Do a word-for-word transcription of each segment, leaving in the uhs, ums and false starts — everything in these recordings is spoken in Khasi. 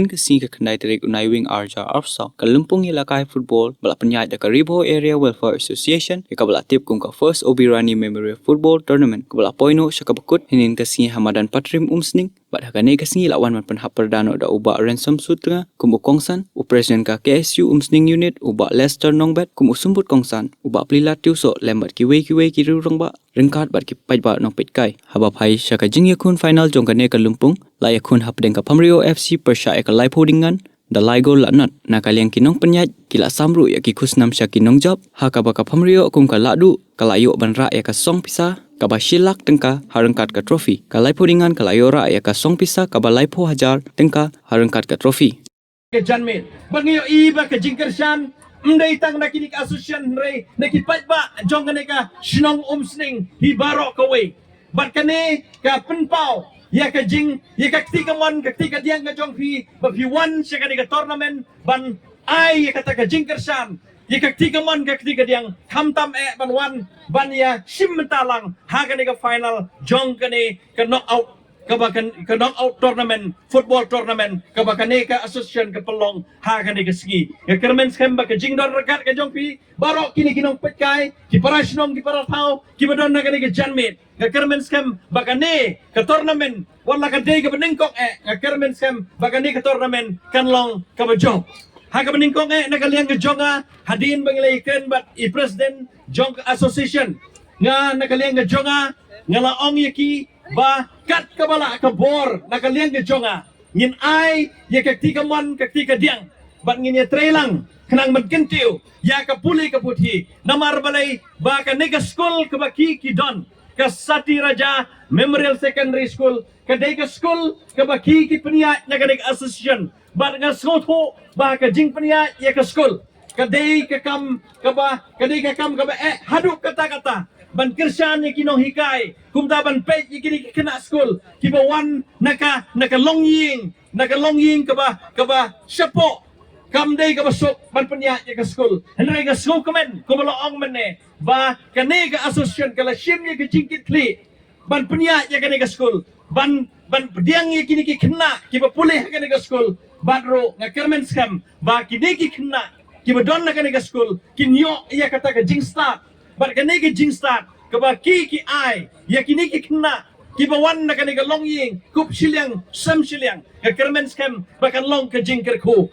Ka sngi ka khyndai tarik u Naiwieng arhajar arphew saw, ka lympung ïalehkai football ba la pynïaid da ka Ri Bhoi Area Welfare Association, ïa kaba la tip kum ka First Obirani Memorial Football Tournament, kaba la poi noh sha kaba kut hynnin ka sngi ha madan Patrim Umsning. Bad ha kane ka sngi la wan ban pynhap pyrda noh da u Bah Ransom Sutnga kum u kongsan, u president ka K S U Umsning Unit, u Bah Lester Nongbet kum u symbud kongsan, u Bah Plilat Tiewsoh lem bad kiwei kiwei ki riew rangbah ryngkat bad ki paidbah nongpeitkai. Haba phai sha ka jingïakhun final jong kane ka lympung, la ïakhun hapdeng ka Pamrioh F C pyrshah ïa ka Laiphoh Dingan da lai gol la nod. Na ka liang ki nongpynïaid ki la sam ruh ïa ki khusnam sha ki nongjop, ha kaba ka Pamrioh kum ka Lahduh ka la ïoh ban rah ïa ka song pisa kaba shi lak tyngka ha ryngkat ka trophy. Ka Laiphoh Dingan ka la ïoh rah ïa ka song pisa kaba laiphew hajar tyngka ha ryngkat ka trophy. Ka janmiet ba ngi ïohi ba ka jingkyrshan ym dei tang na kine ka association hynrei na ki paidbah jong kane ka shnong Umsning hi baroh kawei. Bad kane ka pynpaw ïa ka jing, ïa ka kti kamon ka kti kadiang ka jong phi ba phi wan sha kane ka tournament ban ai ïa kata ka jingkyrshan ïa ka kti kamon ka kti kadiang, khamtam eh ban wan ban ïa shim bynta lang ha kane ka final jong kane ka knockout, kaba kan, ka knockout tournament, football tournament kaba kane ka association ka pynlong ha kane ka sngi. Nga kyrmen skhem ba ka jingdon ryngkat ka jong phi baroh kine ki nongpeitkai, ki para shnong, ki para thaw kiba don na kane ka janmiet, nga kyrmen skhem ba kane ka tournament wat la ka dei kaba nyngkong eh, nga kyrmen skhem ba kane ka tournament kan long kaba jop. Ha kaba nyngkong eh, na ka liang ka jong nga, hadien ba ngi la ïakren bad i president jong ka association, nga na ka liang ka jong nga, nga la ong ïa ki ba kat kaba lah ka bor na ka liang ka jong nga, ngin ai ïa ka kti kamon ka kti kadiang bad ngin ïatreilang khnang ban kyntiew ïa ka pule ka puthi. Namar balei? Ba kane ka skul kaba ki, ki don, ka Sati Raja Memorial Secondary School, ka dei ka skul kaba ki, ki pynïaid na kane ka association. Bad nga sngewthuh ba ka jingpynïaid ïa ka skul ka dei ka kam kaba, ka dei ka kam kaba eh haduh katta katta ban kyrshan ïa ki nonghikai, kumta ban peit ïa kine ki khynnah skul kiba wan na ka, na ka longïing, na ka longïing kaba, kaba shapoh, kam dei kaba suk ban pynïaid ïa ka skul. Hynrei nga sngewkmen kumba la ong mynne ba kane ka association ka la shim ïa ka jingkitkhlieh ban pynïaid ïa kane ka skul, ban, ban pdiang ïa kine ki khynnah kiba pule ha kane ka skul. Bad ruh nga kyrmen skhem ba kine ki khynnah kiba don ha kane ka skul kin ïoh ïa kata ka jingstad. Bad kane ka jingstad kaba ki, ki ai ïa kine ki khynnah kiba wan na kane ka longïing, kup shiliang sem shiliang, nga kyrmen skhem ba kan long ka jingkyrkhu.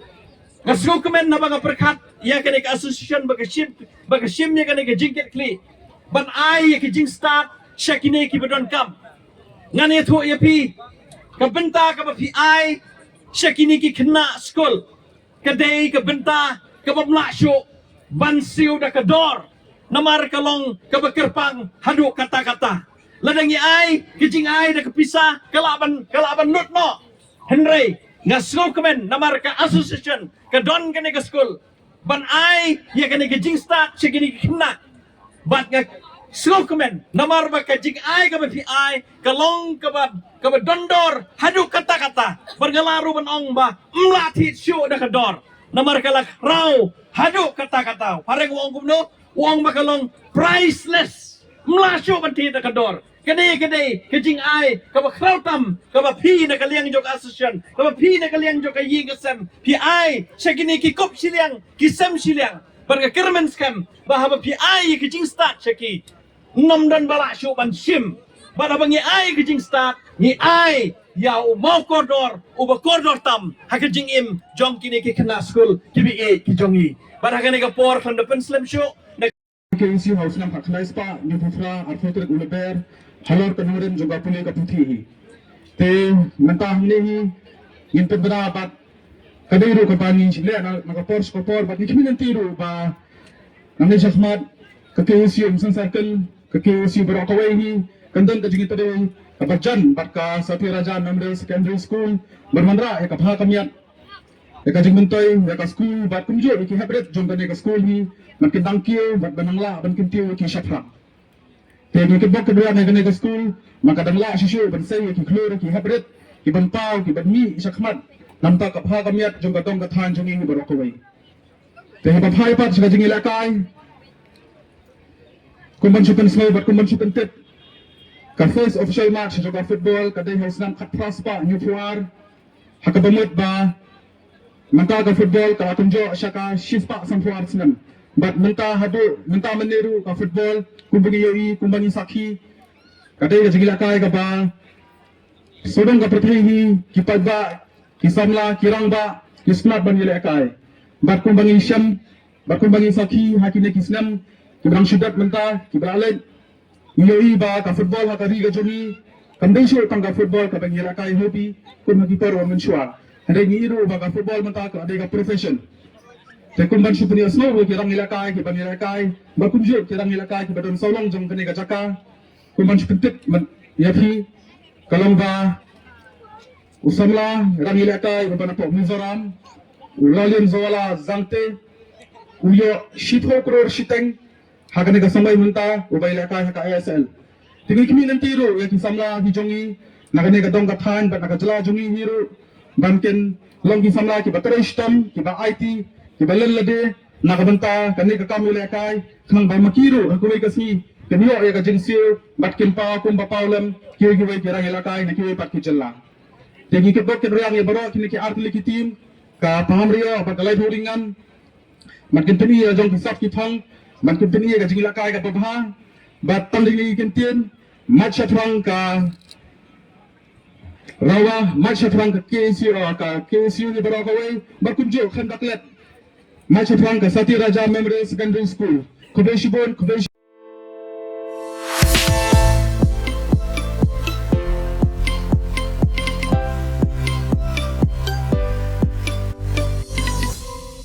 Nga sngewkmen haba nga pyrkhat ïa kane ka association ba ka shim, ba ka shim ïa kane ka jingkitkhlieh ban ai ïa ka jingstad sha kine kiba donkam. Ngan ïathuh ïa phi, ka bynta kaba phi ai sha kine ki khynnah skul ka dei ka bynta kaba ym lah shuh ban siew da ka dor, namar ka long kaba kyrpang haduh katta katta. Lada ngi ai ka jingai da ka pisa, ka lah ban, ka lah ban lut noh. Hynrei nga sngewkmen namar ka association ka don kane ka skul ban ai ïa kane ka jingstad sha kine ki khynnah. Bad nga sngewkmen namar ba ka jingai kaba phi ai ka long kaba, kaba don dor haduh katta katta. Bad nga lah ruh ban ong ba ym lah thied shuh da ka dor, namar ka la khraw haduh katta katta. Phareng u ong kumno? U ong ba ka long priceless. Ym lah shuh ban thied da ka dor. Kane ka dei ka jingai kaba khraw tam kaba phi na ka liang jong ka association, kaba phi na ka liang jong ka ïing ka sem phi ai sha kine ki kup shiliang, ki sem shiliang. Bad nga kyrmen skhem ba haba phi ai ïa ka jingstad sha ki, ym don ba lah shuh ban shim. Bad haba ngi ai ïa ka jingstad, ngi ai ïa u maw kordor uba kordor tam ha ka jingim jong kine ki khynnah skul kiba ïeit ki jong ngi. Bad ha kane ka por khlem da pynslem shuh, na K S U ha u snem khatkhyndai spah hynñiewphew phra, arphew tarik u Lber, halor ka nongrim jong ka pule ka puthi hi. Te mynta hangne hi ngin pynbna bad ka dei ruh kaba ngi leh na, na ka por sha ka por, bad ngi khmih lynti ruh ba nangne shakhmat ka K S U Umsning Circle, ka K S U baroh kawei hi kan don ka jingïatreilang kaba jan bad ka Sati Raja Memorial Secondary School ban wanrah ïa ka bha ka miat ïa ka jingmyntoi ïa ka skul bad kumjuh ïa ki heprit jong kane ka skul hi ban kyndang kiew bad ban nang lah ban kyntiew ïa ki shaphrang. Te ngi kitbok kitbra na kane ka skul ma ka dang lah shisha ban sei ïa ki khlur ki heprit ki ban paw ki ban mih shakhmat namar ka bha ka miat jong ka dong ka thaiñ jong ngi baroh kawei. Te haba phai pat sha ka jingïalehkai, kum ban shu pynsngew bad kum ban shu pyntip, ka first official match jong ka football ka dei ha u snem khatphra spah hynñiewphew ar, ha kaba mut ba Mynta ka football ka la kumjuh sha ka shispah sanphew ar snem. Bad mynta haduh mynta mynne ruh ka football kumba ngi ïohi kumba ngi sakhi ka dei ka jingïalehkai kaba sawdong ka pyrthei hi ki paidbah, ki samla, ki rangbah ki sngewtynnat ban ïalehkai. Bad kumba ngi shem bad kumba ngi sakhi ha kine ki snem kiba dang shu dep mynta kiba la leit, ngi ïohi ba ka football ha ka ri ka jong ngi kam dei shuh tang ka football kaba ngi ïalehkai hobby kum ha ki por ba mynshuwa. Hynrei ngi ïohi ruh ba ka football mynta ka dei ka profession. Te kum ban shu pynïasnoh ruh ki rangïalehkai kiba ngi ïalehkai bad kumjuh ki rangïalehkai kiba don sawdong jong kane ka jaka, kum ban shu pyntip ïa phi ka long ba u samla rangïalehkai uba na pok Mizoram, u Lalien Zawala Zangte, u ïoh shiphew klur shiteng ha kane ka samoi mynta uba ïalehkai ha ka I S L. Te ngi khmih lynti ruh ïa ki samla ki jong ngi na kane ka dong ka thaiñ bad na ka jylla jong ngi hi ruh ban kin long ki samla kiba trei shitom, kiba aiti, kiba len lade na ka bynta kane ka kam ïalehkai, khnang ba ma ki ruh ha kawei ka sngi kin ïoh ïa ka jingsiew bad kin paw kumba paw lem kiwei kiwei ki rangïalehkai na kiwei pat ki jylla. Te ngi kyrpad kyrpad ïa baroh kine ki artylli ki team, ka Pahamrïoh bad ka Laitharingan, ban kin pyni ïa jong ki sap ki thong, ban kin pyni ïa ka jingïalehkai kaba bha. Bad tang kine ki kyntien, mad shathrang ka RAWA, mad shathrang ka K S U, ka K S U hi baroh kawei, bad kumjuh khlem da klet, mad shathrang ka Sati Raja Memorial Secondary School. Khublei shibun, khublei